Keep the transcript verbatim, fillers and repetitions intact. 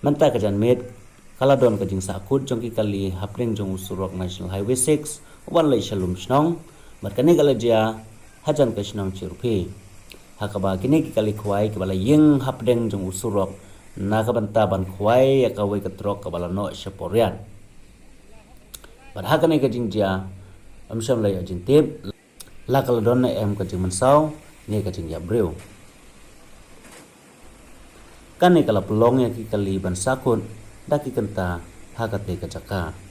Mynta ka janmiet ka la don ka jingsahkut jong ki kali hapdeng jong u surok National Highway six u ban leit sha Lumshnong, bad kane ka la jia hajan ka shnong Chirphi. Ha kaba kine ki kali khwai kiba la ïeng hapdeng jong u surok na ka bynta ban khwai ïa kawei ka trok kaba la noh sha Poriat. Bad ha kane ka jingjia, ym shym la ïoh jingtip la ka la don ne em ka jingmynsaw ne ka jingïap briew. Kane ka la pynlong ïa ki kali ban sahkut da ki kynta ha katei ka jaka.